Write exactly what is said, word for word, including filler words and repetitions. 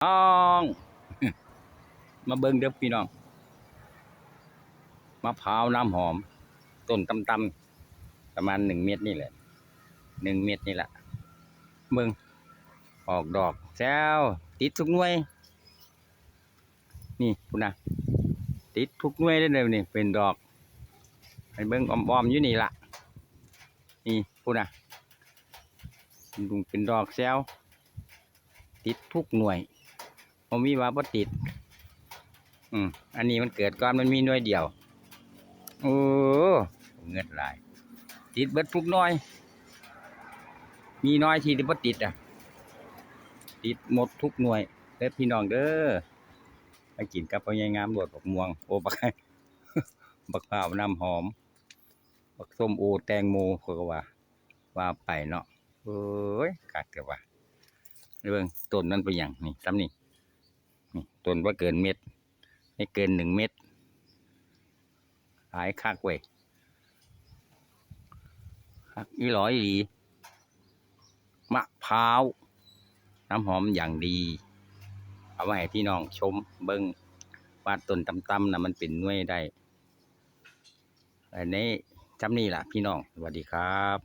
น้องมาเบิ่งเด้อพี่น้อง มะพร้าวน้ำหอม ต้นต่ำๆ ประมาณหนึ่งเมตรนี่แหละ หนึ่งเมตรนี่แหละ เบิ่ง ออกดอกแซว ติดทุกหน่วย นี่พุ้นนะ ติดทุกหน่วยเลยนี่ เป็นดอก ให้เบิ่งอ้อมๆ อยู่นี่ล่ะ นี่พุ้นนะ เป็นดอกแซว ติดทุกหน่วย บ่มีว่าบ่ติด อืม อันนี้มันเกิดก่อน มันมีหน่วยเดียว โอ้ เงินหลาย ติดเบิดทุกหน่วย มีหน่วยที่บ่ติดอ่ะ ติดหมดทุกหน่วยเด้อพี่น้องเด้อ มากินกับพ่อใหญ่งามโลด บักม่วง โอ้ บัก บักพร้าวน้ำหอม บักส้มโอ แตงโม เขาก็ว่า ว่าไปเนาะ เอ้ย คักแต่ว่า เบิ่ง ต้นมันเป็นหยัง นี่ ซ้ำนี่ นี่ ต้นบ่เกินเมตร ไม่เกินหนึ่งเมตร หลายคักเว้ย คักอีหลออีหลี มะพร้าว น้ำหอมอย่างดี เอาไว้ให้พี่น้องชมเบิ่ง ว่าต้นต่ำๆ น่ะ มันเป็นหน่วยได้ อันนี้ ซ้ำนี่ล่ะพี่น้อง สวัสดีครับ